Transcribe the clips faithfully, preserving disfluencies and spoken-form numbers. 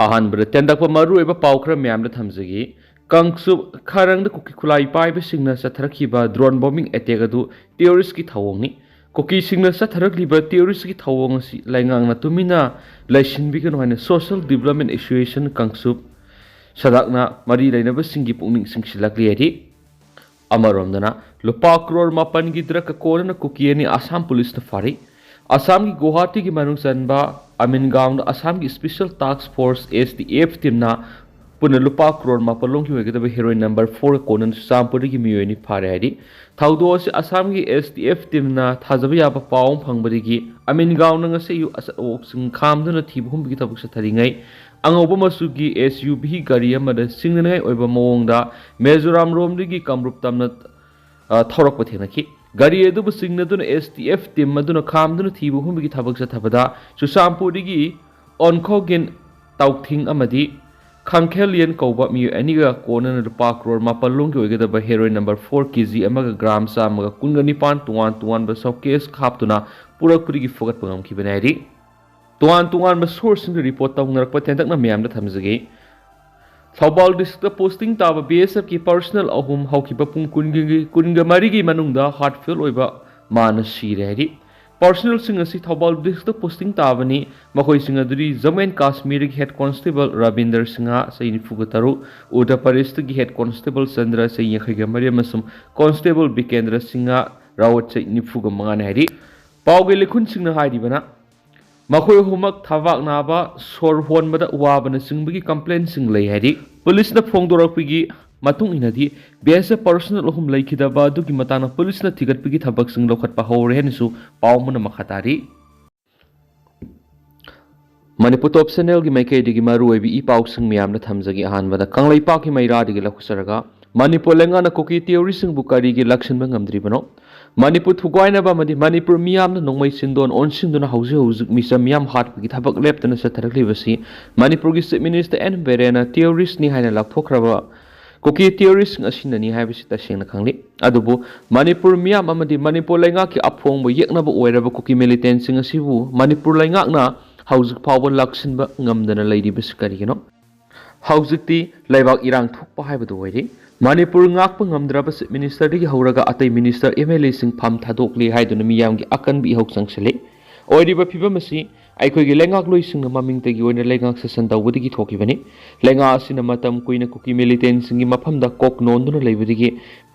ꯑꯍꯥꯟꯕꯗ ꯇꯦꯟꯗꯛꯄ ꯃꯔꯨꯑꯣꯏꯕ ꯄꯥꯎ ꯈꯔ ꯃꯌꯥꯝꯗ ꯊꯝꯖꯒꯦ꯫ ꯀꯥꯡꯆꯨꯞ ꯈꯔꯪꯗ ꯀꯨꯀꯤ ꯈꯨꯠꯂꯥꯏ ꯄꯥꯏꯕꯁꯤꯡꯅ ꯆꯠꯊꯔꯛꯈꯤꯕ drone bombing attack ꯑꯗꯨ terroristꯀꯤ ꯊꯧꯑꯣꯡꯅꯤ꯫ ꯀꯨꯀꯤꯁꯤꯡꯅ ꯆꯠꯊꯔꯛꯂꯤꯕ terroristꯀꯤ ꯊꯧꯑꯣꯡ ꯑꯁꯤ ꯂꯩꯉꯥꯛꯅ ꯇꯨꯃꯤꯟꯅ ꯂꯩꯁꯤꯟꯕꯤꯒꯅꯨ ꯍꯥꯏꯅ Social Development Association ꯀꯥꯡꯆꯨꯞ ꯁꯗꯥꯛꯅ ꯃꯔꯤ ꯂꯩꯅꯕꯁꯤꯡꯒꯤ ꯄꯨꯛꯅꯤꯡ ꯆꯤꯡꯁꯤꯜꯂꯛꯂꯤ ꯍꯥꯏꯔꯤ꯫ ꯑꯃꯔꯣꯝꯗꯅ ꯂꯨꯄꯥ ꯀ꯭ꯔꯣꯔ ꯃꯥꯄꯟꯒꯤ ꯗ꯭ꯔꯒꯀ ꯀꯣꯟꯅꯅ ꯀꯨꯀꯤ ꯑꯅꯤ ꯑꯁꯥꯝ ꯄꯨꯂꯤꯁꯅ ꯐꯥꯔꯤ꯫ ꯑꯁꯥꯝꯒꯤ ꯒꯨꯋꯥꯍꯥꯇꯤꯒꯤ ꯃꯅꯨꯡ ꯆꯟꯕ ꯑꯃꯤꯟꯒꯥꯎꯟꯗ ꯑꯁꯥꯝꯒꯤ Special Task Force, S T F, teamꯅ ꯄꯨꯟꯅ ꯂꯨꯄꯥ ꯀ꯭ꯔꯣꯔ ꯃꯥꯄꯜ ꯂꯣꯝꯒꯤ ꯑꯣꯏꯒꯗꯕ heroin number four ꯀꯣꯟꯅꯅ ꯆꯨꯔꯆꯥꯟꯄꯨꯔꯗꯒꯤ ꯃꯤꯑꯣꯏ ꯑꯅꯤ ꯐꯥꯔꯦ ꯍꯥꯏꯔꯤ꯫ ꯊꯧꯗꯣꯛ ꯑꯁꯤ ꯑꯁꯥꯝꯒꯤ S T F teamꯅ ꯊꯥꯖꯕ ꯌꯥꯕ ꯄꯥꯎ ꯑꯃ ꯐꯪꯕꯗꯒꯤ ꯑꯃꯤꯟꯒꯥꯎꯟꯗ ꯉꯁꯤ ꯑꯌꯨꯛ ꯑꯆꯠ ꯑꯋꯣꯛꯁꯤꯡ ꯈꯥꯝꯗꯨꯅ ꯊꯤꯕ ꯍꯨꯝꯕꯒꯤ ꯊꯕꯛ ꯆꯠꯊꯔꯤꯉꯩ ꯑꯉꯧꯕ ꯃꯆꯨꯒꯤ S U V ꯒꯥꯔꯤ ꯑꯃꯗ ꯆꯤꯡꯅꯅꯤꯡꯉꯥꯏ ꯑꯣꯏꯕ ꯃꯑꯣꯡꯗ ꯃꯤꯖꯣꯔꯥꯝ ꯔꯣꯝꯗꯒꯤ ꯀꯥꯡꯂꯨꯞ ꯇꯝꯅ, ꯑ, ꯊꯧꯔꯛꯄ ꯊꯦꯡꯅꯈꯤ꯫ ꯒꯥꯔꯤ ꯑꯗꯨꯕꯨ ꯆꯤꯡꯅꯗꯨꯅ S T F team ꯑꯗꯨꯅ ꯈꯥꯝꯗꯨꯅ ꯊꯤꯕ ꯍꯨꯝꯕꯒꯤ ꯊꯕꯛ ꯆꯠꯊꯕꯗ ꯆꯨꯔꯆꯥꯟꯄꯨꯔꯗꯒꯤ ꯑꯣꯟꯈꯣꯒꯤꯟ ꯇꯥꯎꯊꯤꯡ ꯑꯃꯗꯤ ꯈꯥꯡꯈꯦꯂꯤꯌꯟ ꯀꯧꯕ ꯃꯤꯑꯣꯏ ꯑꯅꯤꯒ ꯀꯣꯟꯅꯅ ꯂꯨꯄꯥ ꯀ꯭ꯔꯣꯔ ꯃꯥꯄꯜ ꯂꯣꯝꯒꯤ ꯑꯣꯏꯒꯗꯕ heroin number four K G ꯑꯃꯒ gram ꯆꯥꯝꯃꯒ ꯀꯨꯟꯒ ꯅꯤꯄꯥꯟ ꯇꯣꯉꯥꯟ ꯇꯣꯉꯥꯟꯕ suitcase ꯍꯥꯞꯇꯨꯅ ꯄꯨꯔꯛꯄꯗꯒꯤ ꯐꯨꯒꯠꯄ ꯉꯝꯈꯤꯕꯅꯤ ꯍꯥꯏꯔꯤ꯫ ꯇꯣꯉꯥꯟ ꯇꯣꯉꯥꯟꯕ sourceꯁꯤꯡꯗ report ꯇꯧꯅꯔꯛꯄ ꯇꯦꯟꯇꯛꯅ ꯃꯌꯥꯝꯗ ꯊꯝꯖꯒꯦ꯫ ꯊꯧꯕꯥꯜ districtꯇ posting ꯇꯥꯕ B S Fꯀꯤ personnel ꯑꯍꯨꯝ ꯍꯧꯈꯤꯕ ꯄꯨꯡ ꯀꯨꯟꯒꯤ, ꯀꯨꯟꯒ ꯃꯔꯤꯒꯤ ꯃꯅꯨꯡꯗ heart fail ꯑꯣꯏꯕ ꯃꯥꯅ ꯁꯤꯔꯦ ꯍꯥꯏꯔꯤ꯫ Personnelꯁꯤꯡ ꯑꯁꯤ ꯊꯧꯕꯥꯜ districtꯇ posting ꯇꯥꯕꯅꯤ꯫ ꯃꯈꯣꯏꯁꯤꯡ ꯑꯗꯨꯗꯤ Jammu and Kashmirꯒꯤ head constable ꯔꯕꯤꯟꯗꯔ Singh, ꯆꯍꯤ ꯅꯤꯐꯨꯒ ꯇꯔꯨꯛ, ꯎꯠꯇꯔ ꯄ꯭ꯔꯗꯦꯁꯇꯒꯤ head constable ꯆꯟꯗ꯭ꯔ, ꯆꯍꯤ ꯌꯥꯡꯈꯩꯒ ꯃꯔꯤ, ꯑꯃꯁꯨꯡ constable ꯕꯤꯀꯦꯟꯗ꯭ꯔ ꯁꯤꯡꯍ ꯔꯥꯋꯠ, ꯆꯍꯤ ꯅꯤꯐꯨꯒ ꯃꯉꯥꯅꯤ ꯍꯥꯏꯔꯤ꯫ ꯄꯥꯎꯒꯤ ꯂꯤꯈꯨꯟꯁꯤꯡꯅ ꯍꯥꯏꯔꯤꯕꯅ, ꯃꯈꯣꯏ ꯑꯍꯨꯝꯃꯛ ꯊꯕꯥꯛ ꯅꯥꯕ, ꯁꯣꯔ ꯍꯣꯟꯕꯗ ꯋꯥꯕꯅꯆꯤꯡꯕꯒꯤ complaintꯁꯤꯡ ꯂꯩ ꯍꯥꯏꯔꯤ꯫ ꯄꯨꯂꯤꯁꯅ ꯐꯣꯡꯗꯣꯔꯛꯄꯒꯤ ꯃꯇꯨꯡ ꯏꯟꯅꯗꯤ, B S F personnel ꯑꯍꯨꯝ ꯂꯩꯈꯤꯗꯕ ꯑꯗꯨꯒꯤ ꯃꯇꯥꯡꯗ ꯄꯨꯂꯤꯁꯅ ꯊꯤꯒꯠꯄꯒꯤ ꯊꯕꯛꯁꯤꯡ ꯂꯧꯈꯠꯄ ꯍꯧꯔꯦ ꯍꯥꯏꯅꯁꯨ ꯄꯥꯎ ꯑꯃꯅ ꯃꯈꯥ ꯇꯥꯔꯤ꯫ ꯃꯅꯤꯄꯨꯔ Top Channelꯒꯤ ꯃꯥꯏꯀꯩꯗꯒꯤ ꯃꯔꯨꯑꯣꯏꯕ ꯏ ꯄꯥꯎꯁꯤꯡ ꯃꯌꯥꯝꯗ ꯊꯝꯖꯒꯦ꯫ ꯑꯍꯥꯟꯕꯗ ꯀꯪꯂꯩꯄꯥꯛꯀꯤ ꯃꯩꯔꯥꯗꯒꯤ ꯂꯧꯈꯠꯆꯔꯒ, ꯃꯅꯤꯄꯨꯔ ꯂꯩꯉꯥꯛꯅ ꯀꯨꯀꯤ terroristꯁꯤꯡꯕꯨ ꯀꯔꯤꯒꯤ ꯂꯥꯛꯁꯤꯟꯕ ꯉꯝꯗ꯭ꯔꯤꯕꯅꯣ? ꯃꯅꯤꯄꯨꯔ ꯊꯨꯒꯥꯏꯅꯕ ꯑꯃꯗꯤ ꯃꯅꯤꯄꯨꯔ ꯃꯤꯌꯥꯝꯅ ꯅꯣꯡꯃꯩ ꯆꯤꯟꯗꯣꯟ ꯑꯣꯟꯁꯤꯟꯗꯨꯅ ꯍꯧꯖꯤꯛ ꯍꯧꯖꯤꯛ ꯃꯤꯆꯝ ꯃꯤꯌꯥꯝ ꯍꯥꯠꯄꯒꯤ ꯊꯕꯛ ꯂꯦꯞꯇꯅ ꯆꯠꯊꯔꯛꯂꯤꯕꯁꯤ ꯃꯅꯤꯄꯨꯔꯒꯤ Chief Minister N Birenꯅ terroristꯅꯤ ꯍꯥꯏꯅ ꯂꯥꯎꯊꯣꯛꯈ꯭ꯔꯕ ꯀꯨꯀꯤ terrorist ꯑꯁꯤꯅꯅꯤ ꯍꯥꯏꯕꯁꯤ ꯇꯁꯦꯡꯅ ꯈꯪꯂꯤ꯫ ꯑꯗꯨꯕꯨ ꯃꯅꯤꯄꯨꯔ ꯃꯤꯌꯥꯝ ꯑꯃꯗꯤ ꯃꯅꯤꯄꯨꯔ ꯂꯩꯉꯥꯛꯀꯤ ꯑꯐꯣꯡꯕ ꯌꯦꯛꯅꯕ ꯑꯣꯏꯔꯕ ꯀꯨꯀꯤ militantꯁꯤꯡ ꯑꯁꯤꯕꯨ ꯃꯅꯤꯄꯨꯔ ꯂꯩꯉꯥꯛꯅ ꯍꯧꯖꯤꯛ ꯐꯥꯎꯕ ꯂꯥꯛꯁꯤꯟꯕ ꯉꯝꯗꯅ ꯂꯩꯔꯤꯕꯁꯤ ꯀꯔꯤꯒꯤꯅꯣ? ꯍꯧꯖꯤꯛꯇꯤ ꯂꯩꯕꯥꯛ ꯏꯔꯥꯡ ꯊꯣꯛꯄ ꯍꯥꯏꯕꯗꯨ ꯑꯣꯏꯔꯦ꯫ ꯃꯅꯤꯄꯨꯔ ꯉꯥꯛꯄ ꯉꯝꯗ꯭ꯔꯕ Chief Minister ꯗꯒꯤ ꯍꯧꯔꯒ ꯑꯇꯩ Minister, M L A ꯁꯤꯡ ꯐꯝ ꯊꯥꯗꯣꯛꯂꯦ ꯍꯥꯏꯗꯨꯅ ꯃꯤꯌꯥꯝꯒꯤ ꯑꯀꯟꯕ ꯏꯍꯧ ꯆꯪꯁꯤꯜꯂꯤ꯫ ꯑꯣꯏꯔꯤꯕ ꯐꯤꯕꯝ ꯑꯁꯤ ꯑꯩꯈꯣꯏꯒꯤ ꯂꯩꯉꯥꯛꯂꯣꯏꯁꯤꯡꯅ ꯃꯃꯤꯡꯇꯒꯤ ꯑꯣꯏꯅ ꯂꯩꯉꯥꯛ ꯁꯥꯁꯟ ꯇꯧꯕꯗꯒꯤ ꯊꯣꯛꯈꯤꯕꯅꯤ꯫ ꯂꯩꯉꯥꯛ ꯑꯁꯤꯅ ꯃꯇꯝ ꯀꯨꯏꯅ ꯀꯨꯀꯤ militant ꯁꯤꯡꯒꯤ ꯃꯐꯝꯗ ꯀꯣꯛ ꯅꯣꯟꯗꯨꯅ ꯂꯩꯕꯗꯒꯤ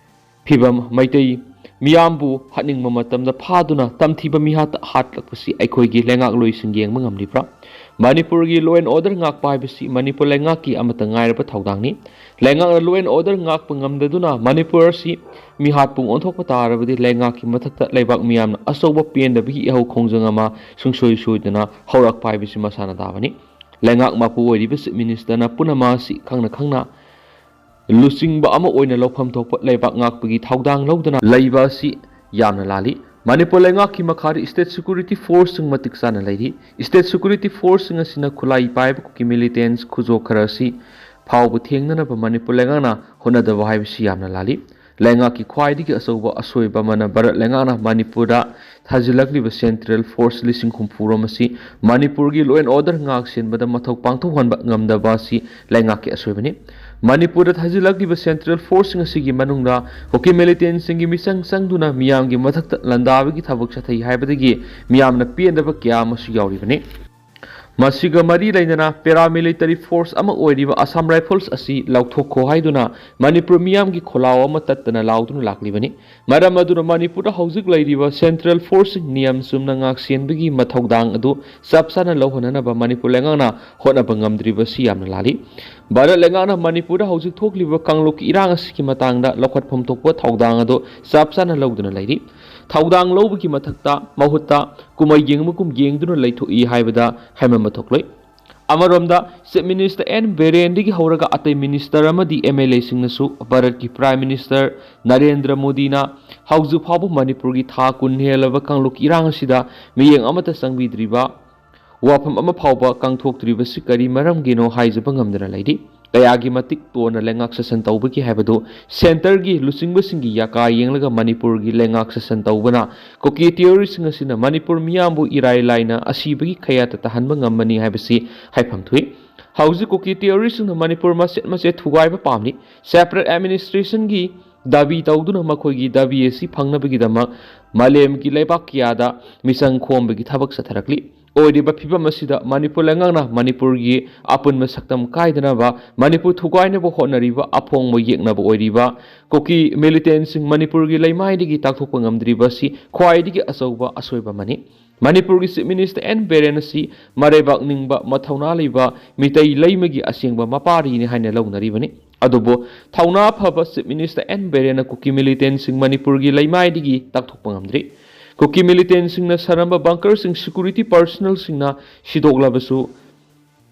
ꯐꯤꯕꯝ, ꯃꯩꯇꯩ ꯃꯤꯌꯥꯝꯕꯨ ꯍꯥꯠꯅꯤꯡꯕ ꯃꯇꯝꯗ ꯐꯥꯗꯨꯅ ꯇꯝꯊꯤꯕ ꯃꯤꯍꯥꯠꯇ ꯍꯥꯠꯂꯛꯄꯁꯤ ꯑꯩꯈꯣꯏꯒꯤ ꯂꯩꯉꯥꯛꯂꯣꯏꯁꯤꯡ ꯌꯦꯡꯕ ꯉꯝꯂꯤꯕ꯭ꯔꯥ? ꯃꯅꯤꯄꯨꯔꯒꯤ law and order ꯉꯥꯛꯄ ꯍꯥꯏꯕꯁꯤ ꯃꯅꯤꯄꯨꯔ ꯂꯩꯉꯥꯛꯀꯤ ꯑꯃꯠꯇ ꯉꯥꯏꯔꯕ ꯊꯧꯗꯥꯡꯅꯤ꯫ ꯂꯩꯉꯥꯛꯅ law and order ꯉꯥꯛꯄ ꯉꯝꯗꯗꯨꯅ ꯃꯅꯤꯄꯨꯔ ꯑꯁꯤ ꯃꯤꯍꯥꯠꯄꯨꯡ ꯑꯣꯟꯊꯣꯛꯄ ꯇꯥꯔꯕꯗꯤ ꯂꯩꯉꯥꯛꯀꯤ ꯃꯊꯛꯇ ꯂꯩꯕꯥꯛ ꯃꯤꯌꯥꯝꯅ ꯑꯆꯧꯕ ꯄꯦꯟꯗꯕꯒꯤ ꯏꯍꯧ ꯈꯣꯡꯖꯪ ꯑꯃ ꯁꯨꯡꯁꯣꯏ ꯁꯣꯏꯗꯅ ꯍꯧꯔꯛꯄ ꯍꯥꯏꯕꯁꯤ ꯃꯁꯥꯅ ꯇꯥꯕꯅꯤ꯫ ꯂꯩꯉꯥꯛ ꯃꯄꯨ ꯑꯣꯏꯔꯤꯕ Chief Minister ꯅ ꯄꯨꯝꯅꯃꯛ ꯑꯁꯤ ꯈꯪꯅ ꯈꯪꯅ ꯂꯨꯆꯤꯡꯕ ꯑꯃ ꯑꯣꯏꯅ ꯂꯧꯐꯝ ꯊꯣꯛꯄ ꯂꯩꯕꯥꯛ ꯉꯥꯛꯄꯒꯤ ꯊꯧꯗꯥꯡ ꯂꯧꯗꯨꯅ ꯂꯩꯕ ꯑꯁꯤ ꯌꯥꯝꯅ ꯂꯥꯜꯂꯤ꯫ ꯃꯅꯤꯄꯨꯔ ꯂꯩꯉꯥꯛꯀꯤ ꯃꯈꯥꯗ state security force ꯁꯤꯡ ꯃꯇꯤꯛ ꯆꯥꯅ ꯂꯩꯔꯤ꯫ State security force ꯁꯤꯡ ꯑꯁꯤꯅ ꯈꯨꯠꯂꯥꯏ ꯄꯥꯏꯕ ꯀꯨꯀꯤ militants ꯈꯨꯖꯣꯛ ꯈꯔ ꯑꯁꯤ ꯐꯥꯎꯕ ꯊꯦꯡꯅꯅꯕ ꯃꯅꯤꯄꯨꯔ ꯂꯩꯉꯥꯛꯅ ꯍꯣꯠꯅꯗꯕ ꯍꯥꯏꯕꯁꯤ ꯌꯥꯝꯅ ꯂꯥꯜꯂꯤ꯫ ꯂꯩꯉꯥꯛꯀꯤ ꯈ꯭ꯋꯥꯏꯗꯒꯤ ꯑꯆꯧꯕ ꯑꯁꯣꯏꯕ ꯑꯃꯅ ꯚꯥꯔꯠ ꯂꯩꯉꯥꯛꯅ ꯃꯅꯤꯄꯨꯔꯗ ꯊꯥꯖꯤꯜꯂꯛꯂꯤꯕ central force ꯂꯤꯁꯤꯡ ꯍꯨꯝꯐꯨ ꯔꯣꯝ ꯑꯁꯤ ꯃꯅꯤꯄꯨꯔꯒꯤ law and order ꯉꯥꯛ ꯁꯦꯟꯕꯗ ꯃꯊꯧ ꯄꯥꯡꯊꯣꯛꯍꯟꯕ ꯉꯝꯗꯕ ꯑꯁꯤ ꯂꯩꯉꯥꯛꯀꯤ ꯑꯁꯣꯏꯕꯅꯤ꯫ ꯃꯅꯤꯄꯨꯔꯗ ꯊꯥꯖꯤꯜꯂꯛꯂꯤꯕ central force ꯁꯤꯡ ꯑꯁꯤꯒꯤ ꯃꯅꯨꯡꯗ ꯀꯨꯀꯤ militant ꯁꯤꯡꯒꯤ ꯃꯤꯆꯪ ꯆꯪꯗꯨꯅ ꯃꯤꯌꯥꯝꯒꯤ ꯃꯊꯛꯇ ꯂꯥꯟꯗꯥꯕꯒꯤ ꯊꯕꯛ ꯆꯠꯊꯩ ꯍꯥꯏꯕꯗꯒꯤ ꯃꯤꯌꯥꯝꯅ ꯄꯦꯟꯗꯕ ꯀꯌꯥ ꯑꯃꯁꯨ ꯌꯥꯎꯔꯤꯕꯅꯤ꯫ ꯃꯁꯤꯒ ꯃꯔꯤ ꯂꯩꯅꯅ paramilitary force ꯑꯃ ꯑꯣꯏꯔꯤꯕ Assam Rifles ꯑꯁꯤ ꯂꯧꯊꯣꯛꯈꯣ ꯍꯥꯏꯗꯨꯅ ꯃꯅꯤꯄꯨꯔ ꯃꯤꯌꯥꯝꯒꯤ ꯈꯣꯜꯂꯥꯎ ꯑꯃ ꯇꯠꯇꯅ ꯂꯥꯎꯗꯨꯅ ꯂꯥꯛꯂꯤꯕꯅꯤ꯫ ꯃꯔꯝ ꯑꯗꯨꯅ ꯃꯅꯤꯄꯨꯔꯗ ꯍꯧꯖꯤꯛ ꯂꯩꯔꯤꯕ central force ꯁꯤꯡ ꯅꯤꯌꯝ ꯆꯨꯝꯅ ꯉꯥꯛꯁꯦꯟꯕꯒꯤ ꯃꯊꯧꯗꯥꯡ ꯑꯗꯨ ꯆꯞ ꯆꯥꯅ ꯂꯧꯍꯟꯅꯅꯕ ꯃꯅꯤꯄꯨꯔ ꯂꯩꯉꯥꯛꯅ ꯍꯣꯠꯅꯕ ꯉꯝꯗ꯭ꯔꯤꯕꯁꯤ ꯌꯥꯝꯅ ꯂꯥꯜꯂꯤ꯫ ꯚꯥꯔꯠ ꯂꯩꯉꯥꯛꯅ ꯃꯅꯤꯄꯨꯔꯗ ꯍꯧꯖꯤꯛ ꯊꯣꯛꯂꯤꯕ ꯀꯥꯡꯂꯨꯞꯀꯤ ꯏꯔꯥꯡ ꯑꯁꯤꯒꯤ ꯃꯇꯥꯡꯗ ꯂꯧꯈꯠꯐꯝ ꯊꯣꯛꯄ ꯊꯧꯗꯥꯡ ꯑꯗꯨ ꯆꯞ ꯆꯥꯅ ꯂꯧꯗꯨꯅ ꯂꯩꯔꯤ꯫ ꯊꯧꯗꯥꯡ ꯂꯧꯕꯒꯤ ꯃꯊꯛꯇ, ꯃꯍꯨꯠꯇ ꯀꯨꯝꯍꯩ ꯌꯦꯡꯕꯒꯨꯝ ꯌꯦꯡꯗꯨꯅ ꯂꯩꯊꯣꯛꯏ ꯍꯥꯏꯕꯗ ꯍꯥꯏꯃꯟꯕ ꯊꯣꯛꯂꯣꯏ꯫ ꯑꯃꯔꯣꯝꯗ, Chief Minister N ꯕꯤꯔꯦꯟꯗꯒꯤ ꯍꯧꯔꯒ ꯑꯇꯩ minister ꯑꯃꯗꯤ M L A ꯁꯤꯡꯅꯁꯨ ꯚꯥꯔꯠꯀꯤ Prime Minister ꯅꯔꯦꯟꯗ꯭ꯔ ꯃꯣꯗꯤꯅ ꯍꯧꯖꯤꯛ ꯐꯥꯎꯕ ꯃꯅꯤꯄꯨꯔꯒꯤ ꯊꯥ ꯀꯨꯟ ꯍꯦꯜꯂꯕ ꯀꯥꯡꯂꯨꯞꯀꯤ ꯏꯔꯥꯡ ꯑꯁꯤꯗ ꯃꯤꯠꯌꯦꯡ ꯑꯃꯠꯇ ꯆꯪꯕꯤꯗ꯭ꯔꯤꯕ, ꯋꯥꯐꯝ ꯑꯃ ꯐꯥꯎꯕ ꯀꯥꯡꯊꯣꯛꯇ꯭ꯔꯤꯕꯁꯤ ꯀꯔꯤ ꯃꯔꯝꯒꯤꯅꯣ ꯍꯥꯏꯖꯕ ꯉꯝꯗꯅ ꯂꯩꯔꯤ꯫ ꯀꯌꯥꯒꯤ ꯃꯇꯤꯛ ꯇꯣꯟꯅ ꯂꯩꯉꯥꯛ ꯁꯥꯁꯟ ꯇꯧꯕꯒꯦ ꯍꯥꯏꯕꯗꯨ ꯁꯦꯟꯇꯔꯒꯤ ꯂꯨꯆꯤꯡꯕꯁꯤꯡꯒꯤ ꯌꯥꯀꯥ ꯌꯦꯡꯂꯒ ꯃꯅꯤꯄꯨꯔꯒꯤ ꯂꯩꯉꯥꯛ ꯁꯥꯁꯟ ꯇꯧꯕꯅ ꯀꯨꯀꯤ ꯇꯦꯔꯣꯔꯤꯁꯁꯤꯡ ꯑꯁꯤꯅ ꯃꯅꯤꯄꯨꯔ ꯃꯤꯌꯥꯝꯕꯨ ꯏꯔꯥꯏ ꯂꯥꯏꯅ ꯑꯁꯤꯕꯒꯤ ꯈꯌꯥꯠꯇ ꯇꯥꯍꯟꯕ ꯉꯝꯃꯅꯤ ꯍꯥꯏꯕꯁꯤ ꯍꯥꯏꯐꯝ ꯊꯣꯛꯏ꯫ ꯍꯧꯖꯤꯛ ꯀꯨꯀꯤ ꯇꯦꯔꯣꯔꯤꯁꯁꯤꯡꯅ ꯃꯅꯤꯄꯨꯔ ꯃꯆꯦꯠ ꯃꯆꯦꯠ ꯊꯨꯒꯥꯏꯕ ꯄꯥꯝꯂꯤ꯫ Separate administrationꯒꯤ ꯗꯥꯕꯤ ꯇꯧꯗꯨꯅ ꯃꯈꯣꯏꯒꯤ ꯗꯥꯕꯤ ꯑꯁꯤ ꯐꯪꯅꯕꯒꯤꯗꯃꯛ ꯃꯥꯂꯦꯝꯒꯤ ꯂꯩꯕꯥꯛ ꯀꯌꯥꯗ ꯃꯤꯆꯪ ꯈꯣꯝꯕꯒꯤ ꯊꯕꯛ ꯆꯠꯊꯔꯛꯂꯤ꯫ ꯑꯣꯏꯔꯤꯕ ꯐꯤꯕꯝ ꯑꯁꯤꯗ ꯃꯅꯤꯄꯨꯔ ꯂꯩꯉꯥꯛꯅ ꯃꯅꯤꯄꯨꯔꯒꯤ ꯑꯄꯨꯟꯕ ꯁꯛꯇꯝ ꯀꯥꯏꯗꯅꯕ, ꯃꯅꯤꯄꯨꯔ ꯊꯨꯒꯥꯏꯅꯕ ꯍꯣꯠꯅꯔꯤꯕ ꯑꯐꯣꯡꯕ ꯌꯦꯛꯅꯕ ꯑꯣꯏꯔꯤꯕ ꯀꯨꯀꯤ militantꯁꯤꯡ ꯃꯅꯤꯄꯨꯔꯒꯤ ꯂꯩꯃꯥꯏꯗꯒꯤ ꯇꯥꯛꯊꯣꯛꯄ ꯉꯝꯗ꯭ꯔꯤꯕ ꯑꯁꯤ ꯈ꯭ꯋꯥꯏꯗꯒꯤ ꯑꯆꯧꯕ ꯑꯁꯣꯏꯕ ꯑꯃꯅꯤ꯫ ꯃꯅꯤꯄꯨꯔꯒꯤ Chief Minister ꯑꯦꯟ ꯕꯤꯔꯦꯟ ꯑꯁꯤ ꯃꯔꯩꯕꯥꯛ ꯅꯤꯡꯕ, ꯃꯊꯧꯅꯥ ꯂꯩꯕ ꯃꯤꯇꯩ ꯂꯩꯃꯒꯤ ꯑꯁꯦꯡꯕ ꯃꯄꯥꯔꯤꯅꯤ ꯍꯥꯏꯅ ꯂꯧꯅꯔꯤꯕꯅꯤ꯫ ꯑꯗꯨꯕꯨ ꯊꯧꯅꯥ ꯐꯕ Chief Minister ꯑꯦꯟ ꯕꯤꯔꯦꯟꯅ ꯀꯨꯀꯤ militantꯁꯤꯡ ꯃꯅꯤꯄꯨꯔꯒꯤ ꯂꯩꯃꯥꯏꯗꯒꯤ ꯇꯥꯛꯊꯣꯛꯄ ꯉꯝꯗ꯭ꯔꯤ꯫ ꯀꯨꯀꯤ militantꯁꯤꯡꯅ ꯁꯥꯔꯝꯕ bunkerꯁꯤꯡ security personnelꯁꯤꯡꯅ ꯁꯤꯗꯣꯛꯂꯕꯁꯨ,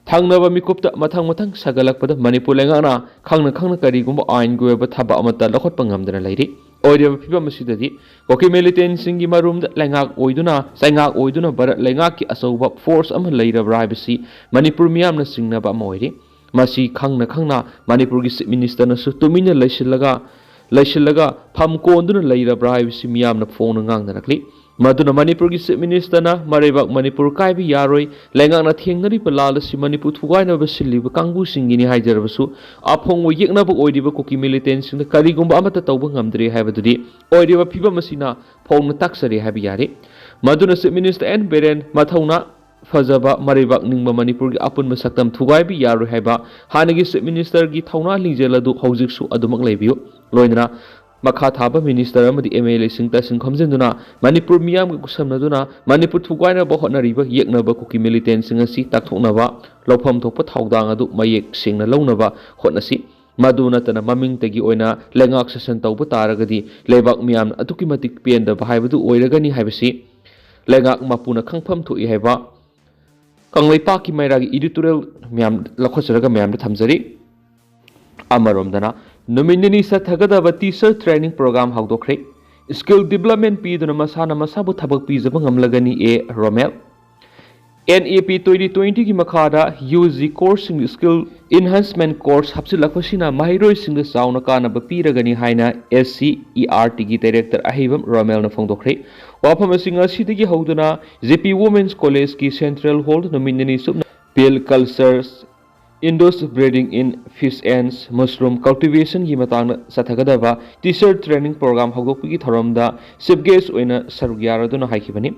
ꯊꯪꯅꯕ ꯃꯤꯀꯨꯞꯇ ꯃꯊꯪ ꯃꯊꯪ ꯁꯥꯒꯠꯂꯛꯄꯗ ꯃꯅꯤꯄꯨꯔ ꯂꯩꯉꯥꯛꯅ ꯈꯪꯅ ꯈꯪꯅ ꯀꯔꯤꯒꯨꯝꯕ ꯑꯥꯏꯟꯒꯤ ꯑꯣꯏꯕ ꯊꯕꯛ ꯑꯃꯠꯇ ꯂꯧꯈꯠꯄ ꯉꯝꯗꯅ ꯂꯩꯔꯤ꯫ ꯑꯣꯏꯔꯤꯕ ꯐꯤꯕꯝ ꯑꯁꯤꯗꯗꯤ ꯀꯨꯀꯤ militantꯁꯤꯡꯒꯤ ꯃꯔꯨꯝꯗ ꯂꯩꯉꯥꯛ ꯑꯣꯏꯗꯨꯅ, ꯆꯩꯉꯥꯛ ꯑꯣꯏꯗꯨꯅ ꯚꯥꯔꯠ ꯂꯩꯉꯥꯛꯀꯤ ꯑꯆꯧꯕ force ꯑꯃ ꯂꯩꯔꯕ꯭ꯔꯥ ꯍꯥꯏꯕꯁꯤ ꯃꯅꯤꯄꯨꯔ ꯃꯤꯌꯥꯝꯅ ꯆꯤꯡꯅꯕ ꯑꯃ ꯑꯣꯏꯔꯤ꯫ ꯃꯁꯤ ꯈꯪꯅ ꯈꯪꯅ ꯃꯅꯤꯄꯨꯔꯒꯤ Chief Ministerꯅꯁꯨ ꯇꯨꯃꯤꯟꯅ ꯂꯩꯁꯤꯜꯂꯒ, ꯂꯩꯁꯤꯜꯂꯒ ꯐꯝ ꯀꯣꯟꯗꯨꯅ ꯂꯩꯔꯕ꯭ꯔꯥ ꯍꯥꯏꯕꯁꯤ ꯃꯤꯌꯥꯝꯅ ꯐꯣꯡꯅ ꯉꯥꯡꯅꯔꯛꯂꯤ꯫ ꯃꯗꯨꯅ ꯃꯅꯤꯄꯨꯔꯒꯤ Chief Ministerꯅ ꯃꯔꯩꯕꯥꯛ ꯃꯅꯤꯄꯨꯔ ꯀꯥꯏꯕ ꯌꯥꯔꯣꯏ, ꯂꯩꯉꯥꯛꯅ ꯊꯦꯡꯅꯔꯤꯕ ꯂꯥꯜ ꯑꯁꯤ ꯃꯅꯤꯄꯨꯔ ꯊꯨꯒꯥꯏꯅꯕ ꯁꯤꯜꯂꯤꯕ ꯀꯥꯡꯕꯨꯁꯤꯡꯒꯤꯅꯤ ꯍꯥꯏꯖꯔꯕꯁꯨ, ꯑꯐꯣꯡꯕ ꯌꯦꯛꯅꯕ ꯑꯣꯏꯔꯤꯕ ꯀꯨꯀꯤ militantꯁꯤꯡꯗ ꯀꯔꯤꯒꯨꯝꯕ ꯑꯃꯠꯇ ꯇꯧꯕ ꯉꯝꯗ꯭ꯔꯦ ꯍꯥꯏꯕꯗꯨꯗꯤ ꯑꯣꯏꯔꯤꯕ ꯐꯤꯕꯝ ꯑꯁꯤꯅ ꯐꯣꯡꯅ ꯇꯥꯛꯆꯔꯦ ꯍꯥꯏꯕ ꯌꯥꯔꯦ꯫ ꯃꯗꯨꯅ Chief Minister ꯑꯦꯟ ꯕꯤꯔꯦꯟ ꯃꯊꯧꯅꯥ ꯐꯖꯕ ꯃꯔꯩꯕꯥꯛ ꯅꯤꯡꯕ ꯃꯅꯤꯄꯨꯔꯒꯤ ꯑꯄꯨꯟꯕ ꯁꯛꯇꯝ ꯊꯨꯒꯥꯏꯕ ꯌꯥꯔꯣꯏ ꯍꯥꯏꯕ ꯍꯥꯟꯅꯒꯤ Chief Ministerꯒꯤ ꯊꯧꯅꯥ ꯂꯤꯡꯖꯦꯜ ꯑꯗꯨ ꯍꯧꯖꯤꯛꯁꯨ ꯑꯗꯨꯃꯛ ꯂꯩꯕꯤꯌꯨ꯫ ꯂꯣꯏꯅꯅ ꯃꯈꯥ ꯊꯥꯕ Minister ꯑꯃꯗꯤ MLAꯁꯤꯡ ꯇꯁꯤꯡ ꯈꯣꯝꯖꯤꯟꯗꯨꯅ ꯃꯅꯤꯄꯨꯔ ꯃꯤꯌꯥꯝꯒ ꯈꯨꯠꯁꯝꯅꯗꯨꯅ ꯃꯅꯤꯄꯨꯔ ꯊꯨꯒꯥꯏꯅꯕ ꯍꯣꯠꯅꯔꯤꯕ ꯌꯦꯛꯅꯕ ꯀꯨꯀꯤ militantꯁꯤꯡ ꯑꯁꯤ ꯇꯥꯛꯊꯣꯛꯅꯕ ꯂꯧꯐꯝ ꯊꯣꯛꯄ ꯊꯧꯗꯥꯡ ꯑꯗꯨ ꯃꯌꯦꯛ ꯁꯦꯡꯅ ꯂꯧꯅꯕ ꯍꯣꯠꯅꯁꯤ꯫ ꯃꯗꯨ ꯅꯠꯇꯅ ꯃꯃꯤꯡꯇꯒꯤ ꯑꯣꯏꯅ ꯂꯩꯉꯥꯛ ꯁꯥꯁꯟ ꯇꯧꯕ ꯇꯥꯔꯒꯗꯤ ꯂꯩꯕꯥꯛ ꯃꯤꯌꯥꯝꯅ ꯑꯗꯨꯛꯀꯤ ꯃꯇꯤꯛ ꯄꯦꯟꯗꯕ ꯍꯥꯏꯕꯗꯨ ꯑꯣꯏꯔꯒꯅꯤ ꯍꯥꯏꯕꯁꯤ ꯂꯩꯉꯥꯛ ꯃꯄꯨꯅ ꯈꯪꯐꯝ ꯊꯣꯛꯏ ꯍꯥꯏꯕ ꯀꯪꯂꯩꯄꯥꯛꯀꯤ ꯃꯩꯔꯥꯒꯤ editorial ꯃꯌꯥꯝ ꯂꯧꯈꯠꯆꯔꯒ ꯃꯌꯥꯝꯗ ꯊꯝꯖꯔꯤ꯫ ꯑꯃꯔꯣꯝꯗꯅ ꯅꯨꯃꯤꯠ ꯅꯤꯅꯤ ꯆꯠꯊꯒꯗꯕ teacher training program ꯍꯧꯗꯣꯛꯈ꯭ꯔꯦ꯫ Skill development ꯄꯤꯗꯨꯅ ꯃꯁꯥꯅ ꯃꯁꯥꯕꯨ ꯊꯕꯛ ꯄꯤꯖꯕ ꯉꯝꯂꯒꯅꯤ ꯑꯦ ꯔꯣꯃꯦꯜ꯫ NEP twenty twenty ꯒꯤ ꯃꯈꯥꯗ UG course ꯁꯤꯡ skill enhancement course ꯍꯥꯞꯆꯤꯜꯂꯛꯄꯁꯤꯅ ꯃꯍꯩꯔꯣꯏꯁꯤꯡꯗ ꯆꯥꯎꯅ ꯀꯥꯟꯅꯕ ꯄꯤꯔꯒꯅꯤ ꯍꯥꯏꯅ SCERT ꯒꯤ director ꯑꯍꯩꯕꯝ ꯔꯣꯃꯦꯜꯅ ꯐꯣꯡꯗꯣꯛꯈ꯭ꯔꯦ꯫ ꯋꯥꯐꯝ ꯑꯁꯤ ꯉꯁꯤꯗꯒꯤ ꯍꯧꯗꯨꯅ JP Women's College ꯀꯤ central hall ꯅꯨꯃꯤꯠ ꯅꯤꯅꯤ ꯆꯨꯞꯅ pale cultures, indoor breeding in fish and mushroom cultivation ꯒꯤ ꯃꯇꯥꯡꯗ ꯆꯠꯊꯒꯗꯕ teacher training program ꯍꯧꯗꯣꯛꯄꯒꯤ ꯊꯧꯔꯝꯗ chief guest ꯑꯣꯏꯅ ꯁꯔꯨꯛ ꯌꯥꯔꯗꯨꯅ ꯍꯥꯏꯈꯤꯕꯅꯤ꯫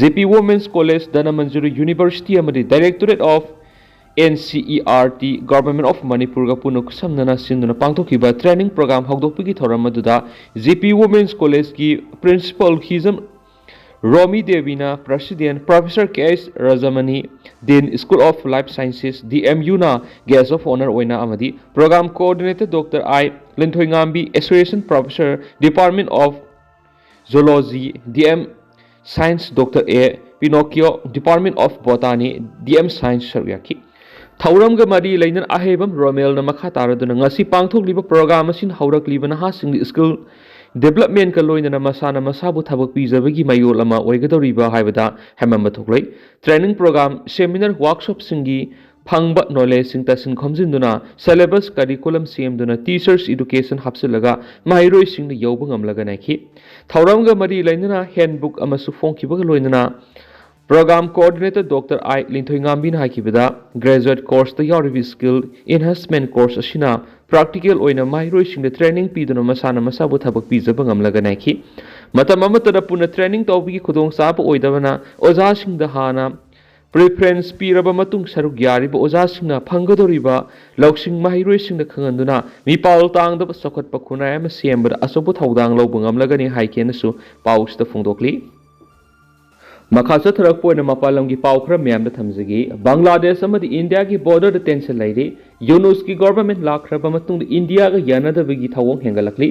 JP Women's College, Dhanamanjuri University ꯑꯃꯗꯤ Directorate of NCERT, Government of ꯃꯅꯤꯄꯨꯔꯒ ꯄꯨꯟꯅ ꯈꯨꯠꯁꯝꯅꯅ ꯁꯤꯟꯗꯨꯅ ꯄꯥꯡꯊꯣꯛꯈꯤꯕ training program ꯍꯧꯗꯣꯛꯄꯒꯤ ꯊꯧꯔꯝ ꯑꯗꯨꯗ JP Women's College ꯀꯤ principal Hijam Romi ꯗꯦꯕꯤꯅ president, professor K S Rajmani, Dean School of Life Sciences, DMU ꯅ guest of honour ꯑꯣꯏꯅ ꯑꯃꯗꯤ program coordinator Doctor I ꯂꯤꯟꯊꯣꯏꯉꯥꯝꯕꯤ, associate professor, Department of Zoology, DM Science, Doctor A ꯄꯤꯅꯣꯀꯤꯌꯣ, Department of Botany, DM Science ꯁꯔꯨꯛ ꯌꯥꯈꯤ꯫ ꯊꯧꯔꯝꯒ ꯃꯔꯤ ꯂꯩꯅꯅ ꯑꯍꯩꯕꯝ ꯔꯣꯃꯦꯜꯅ ꯃꯈꯥ ꯇꯥꯔꯗꯨꯅ ꯉꯁꯤ ꯄꯥꯡꯊꯣꯛꯂꯤꯕ program ꯑꯁꯤꯅ ꯍꯧꯔꯛꯂꯤꯕ ꯅꯍꯥꯁꯤꯡꯗ skill development ꯀ ꯂꯣꯏꯅꯅ ꯃꯁꯥꯅ ꯃꯁꯥꯕꯨ ꯊꯕꯛ ꯄꯤꯖꯕꯒꯤ ꯃꯌꯣꯜ ꯑꯃ ꯑꯣꯏꯒꯗꯧꯔꯤꯕ ꯍꯥꯏꯕꯗ ꯍꯦꯃꯝꯕ ꯊꯣꯛꯂꯣꯏ꯫ Training program, seminar, workshop ꯁꯤꯡꯒꯤ ꯐꯪꯕ knowledge ꯁꯤꯡ ꯇꯥꯁꯤꯟ ꯈꯣꯝꯖꯤꯟꯗꯨꯅ syllabus curriculum ꯁꯦꯝꯗꯨꯅ teachers education ꯍꯥꯞꯆꯤꯜꯂꯒ ꯃꯍꯩꯔꯣꯏꯁꯤꯡꯗ ꯌꯧꯕ ꯉꯝꯂꯒꯅꯤ ꯍꯥꯏꯈꯤ꯫ ꯊꯧꯔꯝꯒ ꯃꯔꯤ ꯂꯩꯅꯅ handbook ꯑꯃꯁꯨ ꯐꯣꯡꯈꯤꯕꯒ ꯂꯣꯏꯅꯅ program coordinator Doctor I ꯂꯤꯟꯊꯣꯏꯉꯥꯝꯕꯤꯅ ꯍꯥꯏꯈꯤꯕꯗ, graduate course ꯇ ꯌꯥꯎꯔꯤꯕ skill enhancement course ꯑꯁꯤꯅ practical ꯑꯣꯏꯅ ꯃꯍꯩꯔꯣꯏꯁꯤꯡꯗ training ꯄꯤꯗꯨꯅ ꯃꯁꯥꯅ ꯃꯁꯥꯕꯨ ꯊꯕꯛ ꯄꯤꯖꯕ ꯉꯝꯂꯒꯅꯤ ꯍꯥꯏꯈꯤ꯫ ꯃꯇꯝ ꯑꯃꯠꯇꯗ ꯄꯨꯟꯅ training ꯇꯧꯕꯒꯤ ꯈꯨꯗꯣꯡꯆꯥꯕ ꯑꯣꯏꯗꯕꯅ ꯑꯣꯖꯥꯁꯤꯡꯗ ꯍꯥꯟꯅ preference ꯄꯤꯔꯕ ꯃꯇꯨꯡ ꯁꯔꯨꯛ ꯌꯥꯔꯤꯕ ꯑꯣꯖꯥꯁꯤꯡꯅ ꯐꯪꯒꯗꯧꯔꯤꯕ ꯂꯧꯁꯤꯡ ꯃꯍꯩꯔꯣꯏꯁꯤꯡꯗ ꯈꯪꯍꯟꯗꯨꯅ ꯃꯤꯄꯥꯜ ꯇꯥꯡꯗꯕ ꯆꯥꯎꯈꯠꯄ ꯈꯨꯟꯅꯥꯏ ꯑꯃ ꯁꯦꯝꯕꯗ ꯑꯆꯧꯕ ꯊꯧꯗꯥꯡ ꯂꯧꯕ ꯉꯝꯂꯒꯅꯤ ꯍꯥꯏꯈꯤꯅꯁꯨ ꯄꯥꯎꯁꯤꯗ ꯐꯣꯡꯗꯣꯛꯂꯤ꯫ ꯃꯈꯥ ꯆꯠꯊꯔꯛꯄ ꯑꯣꯏꯅ ꯃꯄꯥꯟ ꯂꯝꯒꯤ ꯄꯥꯎ ꯈꯔ ꯃꯌꯥꯝꯗ ꯊꯝꯖꯒꯦ꯫ ꯕꯪꯒ꯭ꯂꯥꯗꯦꯁ ꯑꯃꯗꯤ ꯏꯟꯗꯤꯌꯥꯒꯤ border ꯗ tension ꯂꯩꯔꯤ꯫ ꯌꯨꯅꯨꯁꯀꯤ government ꯂꯥꯛꯈ꯭ꯔꯕ ꯃꯇꯨꯡꯗ ꯏꯟꯗꯤꯌꯥꯒ ꯌꯥꯅꯗꯕꯒꯤ ꯊꯧꯑꯣꯡ ꯍꯦꯟꯒꯠꯂꯛꯂꯤ꯫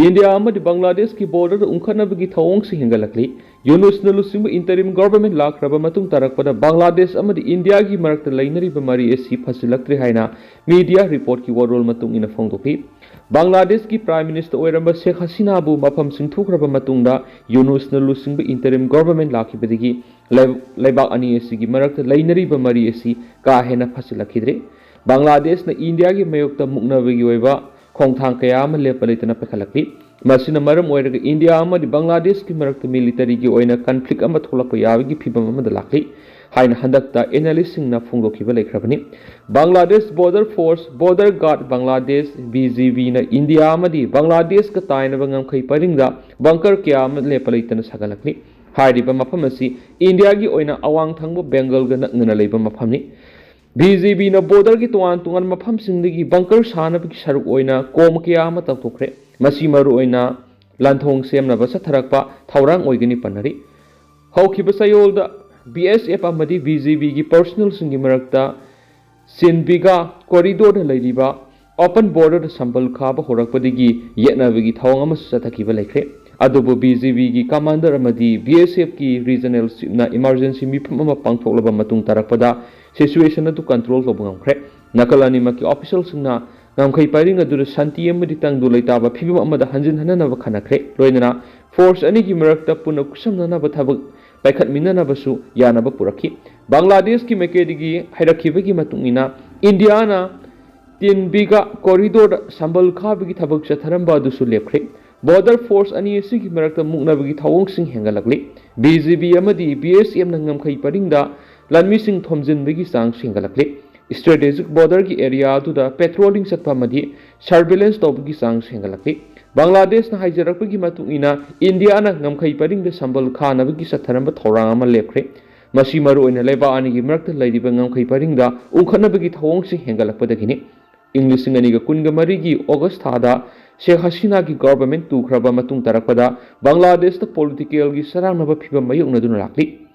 ꯏꯟꯗꯤꯌꯥ ꯑꯃꯗꯤ ꯕꯪꯒ꯭ꯂꯥꯗꯦꯁꯀꯤ border ꯗ ꯎꯪꯈꯠꯅꯕꯒꯤ ꯊꯧꯑꯣꯡꯁꯨ ꯍꯦꯟꯒꯠꯂꯛꯂꯤ꯫ ꯌꯨꯅꯨꯁꯅ ꯂꯨꯆꯤꯡꯕ interim government ꯂꯥꯛꯈ꯭ꯔꯕ ꯃꯇꯨꯡ ꯇꯥꯔꯛꯄꯗ ꯕꯪꯒ꯭ꯂꯥꯗꯦꯁ ꯑꯃꯗꯤ ꯏꯟꯗꯤꯌꯥꯒꯤ ꯃꯔꯛꯇ ꯂꯩꯅꯔꯤꯕ ꯃꯔꯤ ꯑꯁꯤ ꯐꯁꯤꯜꯂꯛꯇ꯭ꯔꯦ ꯍꯥꯏꯅ media report ꯀꯤ ꯋꯥꯔꯣꯜ ꯃꯇꯨꯡ ꯏꯟꯅ ꯐꯣꯡꯗꯣꯛꯈꯤ꯫ ꯕꯪꯒ꯭ꯂꯥꯗꯦꯁꯀꯤ Prime Minister ꯑꯣꯏꯔꯝꯕ ꯁꯦꯈ ꯍꯁꯤꯅꯥꯕꯨ ꯃꯐꯝ ꯁꯤꯟꯊꯣꯛꯈ꯭ꯔꯕ ꯃꯇꯨꯡꯗ ꯌꯨꯅꯨꯁꯅ ꯂꯨꯆꯤꯡꯕ interim government ꯂꯥꯛꯈꯤꯕꯗꯒꯤ ꯂꯩ-, ꯂꯩꯕꯥꯛ ꯑꯅꯤ ꯑꯁꯤꯒꯤ ꯃꯔꯛꯇ ꯂꯩꯅꯔꯤꯕ ꯃꯔꯤ ꯑꯁꯤ ꯀꯥ ꯍꯦꯟꯅ ꯐꯠꯁꯤꯜꯂꯛꯈꯤꯗ꯭ꯔꯦ꯫ ꯕꯪꯒ꯭ꯂꯥꯗꯦꯁꯅ ꯏꯟꯗꯤꯌꯥꯒꯤ ꯃꯥꯌꯣꯛꯇ ꯃꯨꯛꯅꯕꯒꯤ ꯑꯣꯏꯕ ꯈꯣꯡꯊꯥꯡ ꯀꯌꯥ ꯑꯃ ꯂꯦꯞꯄ ꯂꯩꯇꯅ ꯄꯥꯏꯈꯠꯂꯛꯂꯤ꯫ ꯃꯁꯤꯅ ꯃꯔꯝ ꯑꯣꯏꯔꯒ ꯏꯟꯗꯤꯌꯥ ꯑꯃꯗꯤ ꯕꯪꯒ꯭ꯂꯥꯗꯦꯁꯀꯤ ꯃꯔꯛꯇ militaryꯒꯤ ꯑꯣꯏꯅ conflict ꯑꯃ ꯊꯣꯛꯂꯛꯄ ꯌꯥꯕꯒꯤ ꯐꯤꯚꯝ ꯑꯃꯗ ꯂꯥꯛꯂꯤ ꯍꯥꯏꯅ ꯍꯟꯗꯛꯇ analystꯁꯤꯡꯅ ꯐꯣꯡꯗꯣꯛꯈꯤꯕ ꯂꯩꯈ꯭ꯔꯕꯅꯤ꯫ Bangladesh Border Force, Border Guard Bangladesh, BGBꯅ ꯏꯟꯗꯤꯌꯥ ꯑꯃꯗꯤ ꯕꯪꯒ꯭ꯂꯥꯗꯦꯁꯀ ꯇꯥꯏꯅꯕ ꯉꯝꯈꯩ ꯄꯔꯤꯡꯗ bunker ꯀꯌꯥ ꯑꯃ ꯂꯦꯞꯄ ꯂꯩꯇꯅ ꯁꯥꯒꯠꯂꯛꯂꯤ꯫ ꯍꯥꯏꯔꯤꯕ ꯃꯐꯝ ꯑꯁꯤ ꯏꯟꯗꯤꯌꯥꯒꯤ ꯑꯣꯏꯅ ꯑꯋꯥꯡ ꯊꯪꯕ ꯕꯦꯡꯒꯜꯒ ꯅꯛꯅꯅ ꯂꯩꯕ ꯃꯐꯝꯅꯤ꯫ BGBꯅ borderꯒꯤ ꯇꯣꯉꯥꯟ ꯇꯣꯉꯥꯟꯕ ꯃꯐꯝꯁꯤꯡꯗꯒꯤ bunker ꯁꯥꯅꯕꯒꯤ ꯁꯔꯨꯛ ꯑꯣꯏꯅ ꯀꯣꯝ ꯀꯌꯥ ꯑꯃ ꯇꯧꯊꯣꯛꯈ꯭ꯔꯦ꯫ ꯃꯁꯤ ꯃꯔꯨꯑꯣꯏꯅ ꯂꯥꯟꯊꯣꯡ ꯁꯦꯝꯅꯕ ꯆꯠꯊꯔꯛꯄ ꯊꯧꯔꯥꯡ ꯑꯣꯏꯒꯅꯤ ꯄꯟꯅꯔꯤ꯫ ꯍꯧꯈꯤꯕ ꯆꯌꯣꯜꯗ BSF ꯑꯃꯗꯤ BGBꯒꯤ personnelꯁꯤꯡꯒꯤ ꯃꯔꯛꯇ ꯆꯤꯟꯕꯤꯒꯥ corridorꯗ ꯂꯩꯔꯤꯕ open borderꯗ ꯁꯝꯕꯜ ꯈꯥꯕ ꯍꯧꯔꯛꯄꯗꯒꯤ ꯌꯦꯠꯅꯕꯒꯤ ꯊꯧꯑꯣꯡ ꯑꯃꯁꯨ ꯆꯠꯊꯈꯤꯕ ꯂꯩꯈ꯭ꯔꯦ꯫ ꯑꯗꯨꯕꯨ BGBꯒꯤ commander ꯑꯃꯗꯤ BSFꯀꯤ regional chiefꯅ emergency ꯃꯤꯐꯝ ꯑꯃ ꯄꯥꯡꯊꯣꯛꯂꯕ ꯃꯇꯨꯡ ꯇꯥꯔꯛꯄꯗ situation ꯑꯗꯨ control ꯇꯧꯕ ꯉꯝꯈ꯭ꯔꯦ꯫ ꯅꯥꯀꯜ ꯑꯅꯤꯃꯛꯀꯤ officialꯁꯤꯡꯅ ꯉꯝꯈꯩ ꯄꯔꯤꯡ ꯑꯗꯨꯗ ꯁꯥꯟꯇꯤ ꯑꯃꯗꯤ ꯇꯪꯗꯨ ꯂꯩꯇꯥꯕ ꯐꯤꯕꯝ ꯑꯃꯗ ꯍꯟꯖꯤꯟ ꯍꯟꯅꯅꯕ ꯈꯟꯅꯈ꯭ꯔꯦ꯫ ꯂꯣꯏꯅꯅ force ꯑꯅꯤꯒꯤ ꯃꯔꯛꯇ ꯄꯨꯟꯅ ꯈꯨꯠꯁꯝꯅꯅꯕ ꯊꯕꯛ ꯄꯥꯏꯈꯠꯃꯤꯟꯅꯅꯕꯁꯨ ꯌꯥꯅꯕ ꯄꯨꯔꯛꯈꯤ꯫ ꯕꯪꯒ꯭ꯂꯥꯗꯦꯁꯀꯤ ꯃꯥꯏꯀꯩꯗꯒꯤ ꯍꯥꯏꯔꯛꯈꯤꯕꯒꯤ ꯃꯇꯨꯡ ꯏꯟꯅ, ꯏꯟꯗꯤꯌꯥꯅ ꯇꯤꯟꯕꯤꯒꯥ corridorꯗ ꯁꯝꯕꯜ ꯈꯥꯕꯒꯤ ꯊꯕꯛ ꯆꯠꯊꯔꯝꯕ ꯑꯗꯨꯁꯨ ꯂꯦꯞꯈ꯭ꯔꯦ꯫ Border force ꯑꯅꯤ ꯑꯁꯤꯒꯤ ꯃꯔꯛꯇ ꯃꯨꯛꯅꯕꯒꯤ ꯊꯧꯑꯣꯡꯁꯤꯡ ꯍꯦꯟꯒꯠꯂꯛꯂꯤ꯫ BGB ꯑꯃꯗꯤ BSFꯅ ꯉꯝꯈꯩ ꯄꯔꯤꯡꯗ ꯂꯥꯟꯃꯤꯁꯤꯡ ꯊꯣꯝꯖꯤꯟꯕꯒꯤ ꯆꯥꯡꯁꯨ ꯍꯦꯟꯒꯠꯂꯛꯂꯤ꯫ Strategic borderꯒꯤ area ꯑꯗꯨꯗ patrolling ꯆꯠꯄ ꯑꯃꯗꯤ surveillance ꯇꯧꯕꯒꯤ ꯆꯥꯡꯁꯨ ꯍꯦꯟꯒꯠꯂꯛꯂꯤ꯫ ꯕꯪꯒ꯭ꯂꯥꯗꯦꯁꯅ ꯍꯥꯏꯖꯔꯛꯄꯒꯤ ꯃꯇꯨꯡ ꯏꯟꯅ, ꯏꯟꯗꯤꯌꯥꯅ ꯉꯝꯈꯩ ꯄꯔꯤꯡꯗ ꯁꯝꯕꯜ ꯈꯥꯅꯕꯒꯤ ꯆꯠꯊꯔꯝꯕ ꯊꯧꯔꯥꯡ ꯑꯃ ꯂꯦꯞꯈ꯭ꯔꯦ꯫ ꯃꯁꯤ ꯃꯔꯨꯑꯣꯏꯅ ꯂꯩꯕꯥꯛ ꯑꯅꯤꯒꯤ ꯃꯔꯛꯇ ꯂꯩꯔꯤꯕ ꯉꯝꯈꯩ ꯄꯔꯤꯡꯗ ꯎꯪꯈꯠꯅꯕꯒꯤ ꯊꯧꯑꯣꯡꯁꯤꯡ ꯍꯦꯟꯒꯠꯂꯛꯄꯗꯒꯤꯅꯤ꯫ ꯏꯪ ꯂꯤꯁꯤꯡ ꯑꯅꯤꯒ ꯀꯨꯟꯒ ꯃꯔꯤꯒꯤ August ꯊꯥꯗ ꯁꯦꯈ ꯍꯁꯤꯅꯥꯒꯤ government ꯇꯨꯈ꯭ꯔꯕ ꯃꯇꯨꯡ ꯇꯥꯔꯛꯄꯗ ꯕꯪꯒ꯭ꯂꯥꯗꯦꯁꯇ politicalꯒꯤ ꯆꯔꯥꯡꯅꯕ ꯐꯤꯚꯝ ꯃꯥꯌꯣꯛꯅꯗꯨꯅ ꯂꯥꯛꯂꯤ꯫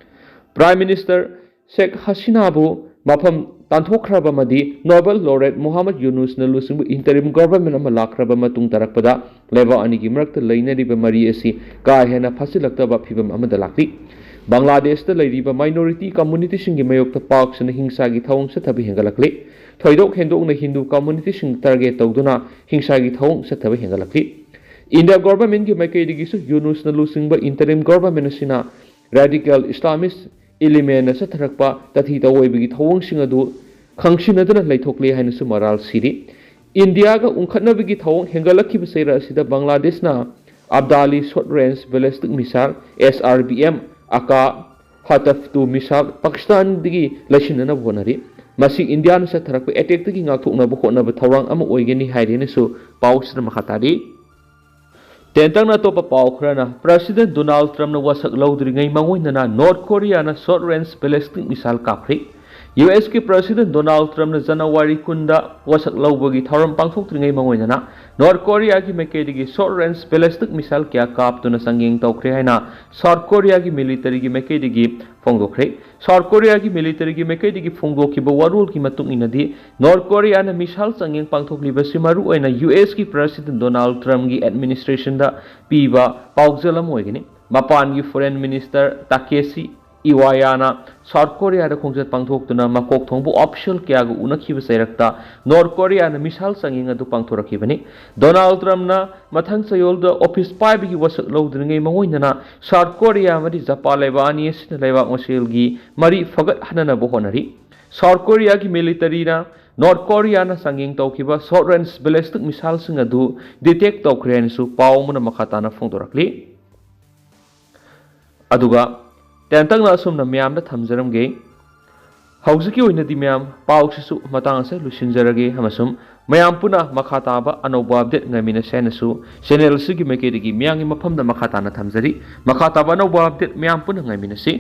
Prime Minister ꯁꯦꯈ ꯍꯁꯤꯅꯥꯕꯨ ꯃꯐꯝ ꯇꯥꯟꯊꯣꯛꯈ꯭ꯔꯕ ꯑꯃꯗꯤ Nobel laureate ꯃꯨꯍꯝꯃꯗ ꯌꯨꯅꯨꯁꯅ ꯂꯨꯆꯤꯡꯕ interim government ꯑꯃ ꯂꯥꯛꯈ꯭ꯔꯕ ꯃꯇꯨꯡ ꯇꯥꯔꯛꯄꯗ ꯂꯩꯕꯥꯛ ꯑꯅꯤꯒꯤ ꯃꯔꯛꯇ ꯂꯩꯅꯔꯤꯕ ꯃꯔꯤ ꯑꯁꯤ ꯀꯥ ꯍꯦꯟꯅ ꯐꯠꯁꯤꯜꯂꯛꯇꯕ ꯐꯤꯚꯝ ꯑꯃꯗ ꯂꯥꯛꯂꯤ꯫ ꯕꯪꯒ꯭ꯂꯥꯗꯦꯁꯇ ꯂꯩꯔꯤꯕ minority communityꯁꯤꯡꯒꯤ ꯃꯥꯌꯣꯛꯇ ꯄꯥꯛ ꯁꯟꯅ ꯍꯤꯡꯁꯥꯒꯤ ꯊꯧꯑꯣꯡ ꯆꯠꯊꯕ ꯍꯦꯟꯒꯠꯂꯛꯂꯤ꯫ ꯊꯣꯏꯗꯣꯛ ꯍꯦꯟꯗꯣꯛꯅ ꯍꯤꯟꯗꯨ communityꯁꯤꯡ target ꯇꯧꯗꯨꯅ ꯍꯤꯡꯁꯥꯒꯤ ꯊꯧꯑꯣꯡ ꯆꯠꯊꯕ ꯍꯦꯟꯒꯠꯂꯛꯂꯤ꯫ ꯏꯟꯗꯤꯌꯥ governmentꯀꯤ ꯃꯥꯏꯀꯩꯗꯒꯤꯁꯨ ꯌꯨꯅꯨꯁꯅ ꯂꯨꯆꯤꯡꯕ interim government ꯑꯁꯤꯅ radical Islamist elementꯅ ꯆꯠꯊꯔꯛꯄ ꯇꯥꯊꯤ ꯇꯥꯑꯣꯏꯕꯒꯤ ꯊꯧꯑꯣꯡꯁꯤꯡ ꯑꯗꯨ ꯈꯪꯁꯤꯟꯅꯗꯨꯅ ꯂꯩꯊꯣꯛꯂꯦ ꯍꯥꯏꯅꯁꯨ ꯃꯔꯥꯜ ꯁꯤꯔꯤ꯫ ꯏꯟꯗꯤꯌꯥꯒ ꯎꯪꯈꯠꯅꯕꯒꯤ ꯊꯧꯑꯣꯡ ꯍꯦꯟꯒꯠꯂꯛꯈꯤꯕ ꯆꯩꯔꯛ ꯑꯁꯤꯗ ꯕꯪꯒ꯭ꯂꯥꯗꯦꯁꯅ ꯑꯕꯗꯥꯂꯤ short range ballistic missile, S R B M, ꯑꯀꯥ, ꯍꯇꯐ ꯇꯨ missile ꯄꯥꯀꯤꯁꯇꯥꯟꯗꯒꯤ ꯂꯩꯁꯤꯟꯅꯅꯕ ꯍꯣꯠꯅꯔꯤ꯫ ꯃꯁꯤ ꯏꯟꯗꯤꯌꯥꯅ ꯆꯠꯊꯔꯛꯄ attackꯇꯒꯤ ꯉꯥꯛꯊꯣꯛꯅꯕ ꯍꯣꯠꯅꯕ ꯊꯧꯔꯥꯡ ꯑꯃ ꯑꯣꯏꯒꯅꯤ ꯍꯥꯏꯔꯤ ꯍꯥꯏꯅꯁꯨ ꯄꯥꯎꯁꯤꯗ ꯃꯈꯥ ꯇꯥꯔꯤ꯫ ꯇꯦꯟꯇꯛꯅ ꯑꯇꯣꯞꯄ ꯄꯥꯎ ꯈꯔꯅ, President Donald Trumpꯅ ꯋꯥꯁꯛ ꯂꯧꯗ꯭ꯔꯤꯉꯩ ꯃꯥꯡꯑꯣꯏꯅꯅ North Koreaꯅ short range ballistic missile ꯀꯥꯞꯈ꯭ꯔꯦ꯫ USꯀꯤ President Donald Trumpꯅ January ꯀꯨꯟꯗ ꯋꯥꯁꯛ ꯂꯧꯕꯒꯤ ꯊꯧꯔꯝ ꯄꯥꯡꯊꯣꯛꯇ꯭ꯔꯤꯉꯩ ꯃꯥꯡꯑꯣꯏꯅꯅ North Koreaꯒꯤ ꯃꯥꯏꯀꯩꯗꯒꯤ short range ballistic missile ꯀꯌꯥ ꯀꯥꯞꯇꯨꯅ ꯆꯥꯡꯌꯦꯡ ꯇꯧꯈ꯭ꯔꯦ ꯍꯥꯏꯅ South Koreaꯒꯤ militaryꯒꯤ ꯃꯥꯏꯀꯩꯗꯒꯤ ꯐꯣꯡꯗꯣꯛꯈ꯭ꯔꯦ꯫ South Koreaꯒꯤ militaryꯒꯤ ꯃꯥꯏꯀꯩꯗꯒꯤ ꯐꯣꯡꯗꯣꯛꯈꯤꯕ ꯋꯥꯔꯣꯜꯒꯤ ꯃꯇꯨꯡ ꯏꯟꯅꯗꯤ, North Koreaꯅ missile ꯆꯥꯡꯌꯦꯡ ꯄꯥꯡꯊꯣꯛꯂꯤꯕꯁꯤ ꯃꯔꯨꯑꯣꯏꯅ USꯀꯤ President Donald Trumpꯒꯤ administrationꯗ ꯄꯤꯕ ꯄꯥꯎꯖꯦꯜ ꯑꯃ ꯑꯣꯏꯒꯅꯤ꯫ ꯃꯄꯥꯟꯒꯤ Foreign Minister Takeshi Iwayana South Koreaꯗ ꯈꯣꯡꯆꯠ ꯄꯥꯡꯊꯣꯛꯇꯨꯅ ꯃꯀꯣꯛ ꯊꯣꯡꯕ official ꯀꯌꯥꯒ ꯎꯅꯈꯤꯕ ꯆꯩꯔꯛꯇ North Koreaꯅ missile ꯆꯥꯡꯌꯦꯡ ꯑꯗꯨ ꯄꯥꯡꯊꯣꯔꯛꯈꯤꯕꯅꯤ꯫ Donald Trumpꯅ ꯃꯊꯪ ꯆꯌꯣꯜꯗ office ꯄꯥꯏꯕꯒꯤ ꯋꯥꯁꯛ ꯂꯧꯗ꯭ꯔꯤꯉꯩ ꯃꯥꯡꯑꯣꯏꯅꯅ South Korea ꯑꯃꯗꯤ Japan ꯂꯩꯕꯥꯛ ꯑꯅꯤ ꯑꯁꯤꯅ ꯂꯩꯕꯥꯛ ꯃꯁꯦꯜꯒꯤ ꯃꯔꯤ ꯐꯒꯠꯍꯟꯅꯅꯕ ꯍꯣꯠꯅꯔꯤ꯫ South Koreaꯒꯤ militaryꯅ North Koreaꯅ ꯆꯥꯡꯌꯦꯡ ꯇꯧꯈꯤꯕ short range ballistic missileꯁꯤꯡ ꯑꯗꯨ detect ꯇꯧꯈ꯭ꯔꯦ ꯍꯥꯏꯅꯁꯨ ꯄꯥꯎ ꯑꯃꯅ ꯃꯈꯥ ꯇꯥꯅ ꯐꯣꯡꯗꯣꯔꯛꯂꯤ꯫ ꯑꯗꯨꯒ ꯇꯦꯟꯇꯛꯅ ꯑꯁꯨꯝꯅ ꯃꯌꯥꯝꯗ ꯊꯝꯖꯔꯝꯒꯦ꯫ ꯍꯧꯖꯤꯛꯀꯤ ꯑꯣꯏꯅꯗꯤ ꯃꯌꯥꯝ ꯄꯥꯎꯁꯤꯁꯨ ꯃꯇꯥꯡ ꯑꯁꯤꯗ ꯂꯣꯏꯁꯤꯟꯖꯔꯒꯦ ꯑꯃꯁꯨꯡ ꯃꯌꯥꯝ ꯄꯨꯟꯅ ꯃꯈꯥ ꯇꯥꯕ ꯑꯅꯧꯕ update ꯉꯥꯏꯃꯤꯟꯅꯁꯦ ꯍꯥꯏꯅꯁꯨ channel ꯑꯁꯤꯒꯤ ꯃꯥꯏꯀꯩꯗꯒꯤ ꯃꯌꯥꯝꯒꯤ ꯃꯐꯝꯗ ꯃꯈꯥ ꯇꯥꯅ ꯊꯝꯖꯔꯤ꯫ ꯃꯈꯥ ꯇꯥꯕ ꯑꯅꯧꯕ update ꯃꯌꯥꯝ ꯄꯨꯟꯅ ꯉꯥꯏꯃꯤꯟꯅꯁꯤ꯫